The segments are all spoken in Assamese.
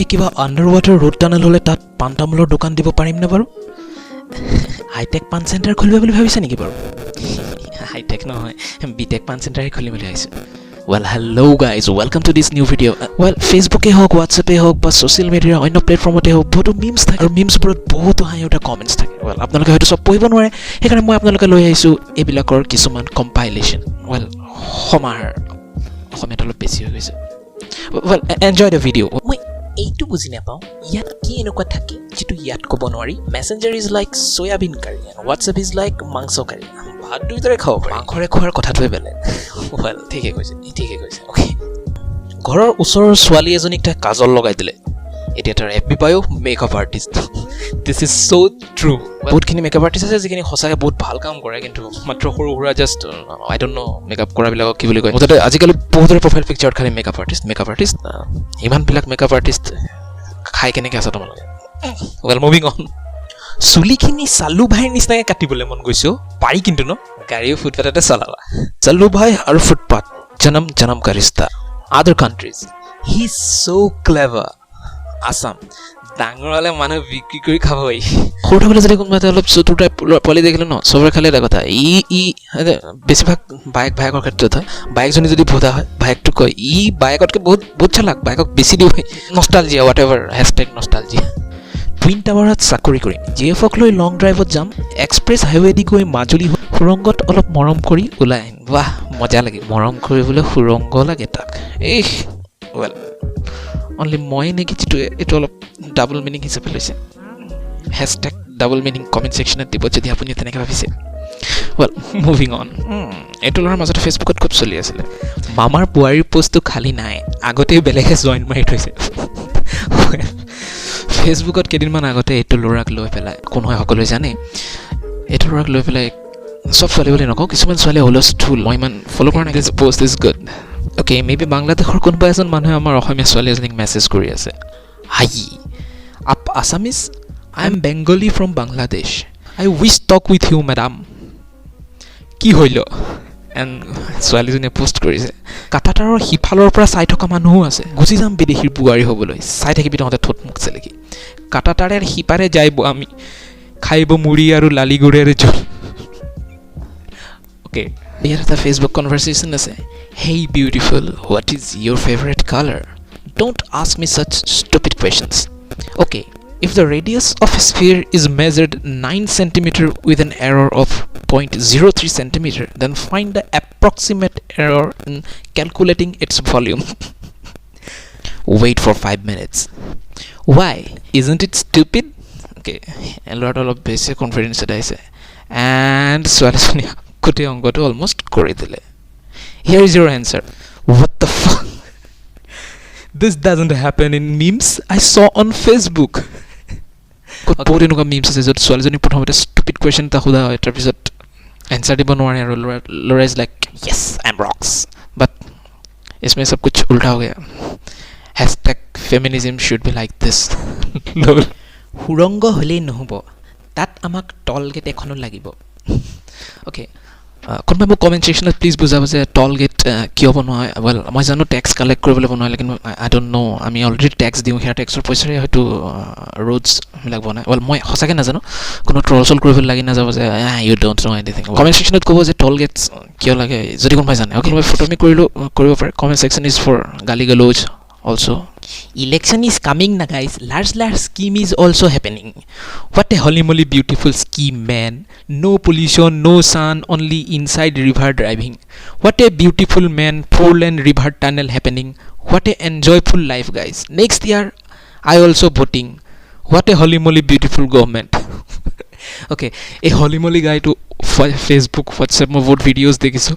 এই কিবা আণ্ডাৰ ৱাটাৰ ৰোড টানেল হ'লে তাত পাণ তামোলৰ দোকান দিব পাৰিমনে বাৰু? হাইটেক পাণ চেণ্টাৰ খুলিব বুলি ভাবিছে নেকি বাৰু? হাইটেক নহয়, বিটেক পাণ চেণ্টাৰে খুলিম বুলি ভাবিছোঁ। Well, hello guys, welcome to this new video. Well, ফেচবুকেই হওক, হোৱাটছএপেই হওক বা ছ'চিয়েল মিডিয়াৰ অন্য প্লেটফৰ্মতে হওক, বহুতো মিমছ থাকে আৰু মিমছবোৰত বহুতো হাঁহি উঠা কমেণ্টছ থাকে। ৱেল, আপোনালোকে হয়তো চব পঢ়িব নোৱাৰে, সেইকাৰণে মই আপোনালোকে লৈ আহিছোঁ এইবিলাকৰ কিছুমান কম্পাইলেশ্যন। ৱেল, সমাহাৰ, অসমীয়াত অলপ বেছি হৈ গৈছে। Well, enjoy the video. মই এইটো বুজি নাপাওঁ, ইয়াত কি এনেকুৱা থাকে যিটো ইয়াত ক'ব নোৱাৰি? Messenger is like soybean curry and WhatsApp is like মাংস কাৰী। ভাত দুয়োটাৰে খাব পাৰি, মাংসৰে খোৱাৰ কথাটোৱে বেলেগ। ৱেল, ঠিকে কৈছে, ঠিকে কৈছে। অ'কে, ঘৰৰ ওচৰৰ ছোৱালী এজনীক তাই কাজল লগাই দিলে, এতিয়া তাৰ এফ বি পায়ো makeup artist. This is so true. বহুতখিনি মেকআপ আৰ্টিষ্ট আছে যিখিনি সঁচাকৈ বহুত ভাল কাম কৰে, কিন্তু মাত্ৰ সৰু সুৰা, just I don't know makeup কৰাবিলাকক কি বুলি কয়। মুঠতে আজিকালি বহুতৰে প্ৰফাইল পিকচাৰত খালি মেকআপ আৰ্টিষ্ট, মেকআপ আৰ্টিষ্ট। ইমানবিলাক মেকআপ আৰ্টিষ্ট খাই কেনেকৈ আছা তোমালোকে? Well, moving on. চুলিখিনি চালু ভাইৰ নিচিনাকৈ কাটিবলৈ মন গৈছে অ'। পাৰি কিন্তু ন? গাড়ীও ফুটপাথতে চলাবা। চালু ভাই আৰু ফুটপাথ, जन्म जन्म का रिश्ता। Other countries, he is so clever. Assam, ডাঙৰ হ'লে মানুহ বিক্ৰী কৰি খাব। ই সৰু থাকোঁতে যদি কোনোবা এটা অলপ চতুৰ টাইপ পোৱালি দেখিলে ন, চবৰে খালি এটা কথা, ই ই বেছিভাগ বায়েক ভায়েকৰ ক্ষেত্ৰত হয়। বায়েকজনী যদি ভোদা হয়, ভায়েকটোক কয়, ই বায়েকতকৈ বহুত বহুত চালাক, বায়েকক বেছি দিব। Nostalgia, whatever, #nostalgia. Twin টাৱাৰত চাকৰি কৰিম, জি এফক লৈ লং ড্ৰাইভত যাম, এক্সপ্ৰেছ হাইৱেদি গৈ মাজুলী হৈ সুৰংগত অলপ মৰম কৰি ওলাই আহিম। বাহ, মজা লাগিব। মৰম কৰিবলৈ সুৰংগ লাগে তাক। এই ৱেল, অনলি মই নেকি যিটোৱে এইটো অলপ ডাবল মিনিং হিচাপে লৈছে? হেছটেগ ডাবল মিনিং কমেণ্ট ছেকশ্যনত দিব যদি আপুনি তেনেকৈ ভাবিছে। Well, moving on. এইটো ল'ৰাৰ মাজতে ফেচবুকত খুব চলি আছিলে। মামাৰ বোৱাৰীৰ পষ্টটো খালী নাই, আগতেই বেলেগে জইন মাৰি থৈছে। ফেচবুকত কেইদিনমান আগতে এইটো ল'ৰাক লৈ পেলাই, কোন হয় সকলোৱে জানে, এইটো ল'ৰাক লৈ পেলাই চব ছোৱালী বুলি নকওঁ, কিছুমান ছোৱালীয়ে হুলস্থুল। মই ইমান ফ'ল' কৰা নাই। This post is good. Okay, maybe বাংলাদেশৰ কোনোবা এজন মানুহে আমাৰ অসমীয়া ছোৱালী এজনীক মেছেজ কৰি আছে, "Hi, आप Assamese? I am Bengali from Bangladesh. I wish talk with you, madam." কি হৈল? এণ্ড ছোৱালীজনীয়ে পষ্ট কৰিছে, কাটাতাৰৰ সিফালৰ পৰা চাই থকা মানুহো আছে। গুচি যাম বিদেশীৰ বোৱাৰী হ'বলৈ, চাই থাকিবি তহঁতে ঠোঁট মুখ চেলেকি। কাটাতাৰেৰ সিপাৰে যাইব আমি, খাইব মুড়ি আৰু লালিগুড়েৰে জোল। অ'কে, ইয়াত এটা ফেচবুক কনভাৰ্চেশ্যন আছে। "Hey beautiful, what is your favourite colour?" "Don't ask me such stupid questions." "Okay, if the radius of a sphere is measured 9 centimeter with an error of 0.03 centimeter, then find the approximate error in calculating its volume." "Wait for 5 minutes." "Why? Isn't it stupid?" Okay, ল'ৰাটো অলপ বেছি কনফিডেঞ্চ এটা আহিছে এণ্ড ছোৱালীজনী গোটেই অংকটো অলমষ্ট কৰি দিলে। "Here is your answer." "What the fuck? This doesn't happen in memes I saw on Facebook." বহুত এনেকুৱা মিমছ আছে য'ত ছোৱালীজনীক প্ৰথমতে ষ্টুপিড কুৱেশ্যন এটা সোধা হয়, তাৰপিছত এনচাৰ দিব নোৱাৰে আৰু ল'ৰা is like, "Yes, I am rocks," but इसमें सब कुछ उल्टा हो गया। #feminism should be like this. সুৰংগ হ'লেই নহ'ব, তাত আমাক টল গেট এখনো লাগিব। অ'কে, কোনোবাই মোক কমেণ্ট ছেকশ্যনত প্লিজ বুজাব যে টল গেট কিয় বনোৱা হয়। ৱেল, মই জানো টেক্স কালেক্ট কৰিবলৈ বনোৱা হয়, কিন্তু I don't know, আমি অলৰেডি টেক্স দিওঁ, সেয়া টেক্সৰ পইচাৰে হয়তো ৰোডছবিলাক বনায়। ৱেল, মই সঁচাকৈ নাজানো। কোনো ট্ৰল চল কৰিবলৈ লাগি নাযাব যে you don't know anything. Comment ছেকশ্যনত ক'ব যে টল গেটছ কিয় লাগে যদি কোনোবাই জানে। অ'কে, কোনোবাই ফটোমি কৰিলেও কৰিব পাৰে। Comment section is for গালি গালোজ also. Election is coming na guys, large large scheme is also happening. What a holy moly beautiful scheme, man. No pollution, no sun, only inside river driving. What a beautiful, man. Four lane river tunnel happening. What a enjoyful life, guys. Next year I also voting. What a holy moly beautiful government. Okay, এই হলি মলি গাইটো ফেচবুক, হোৱাটছএপ মই বহুত ভিডিঅ'জ দেখিছোঁ।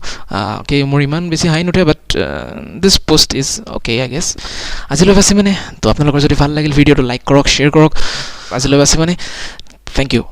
অ'কে, মোৰ ইমান বেছি হাঁহি নুঠে, but this post is okay, I guess. আজিলৈ বাছি মানে। তো আপোনালোকৰ যদি ভাল লাগিল ভিডিঅ'টো, লাইক কৰক, শ্বেয়াৰ কৰক। আজিলৈ বাছি মানে। Thank you.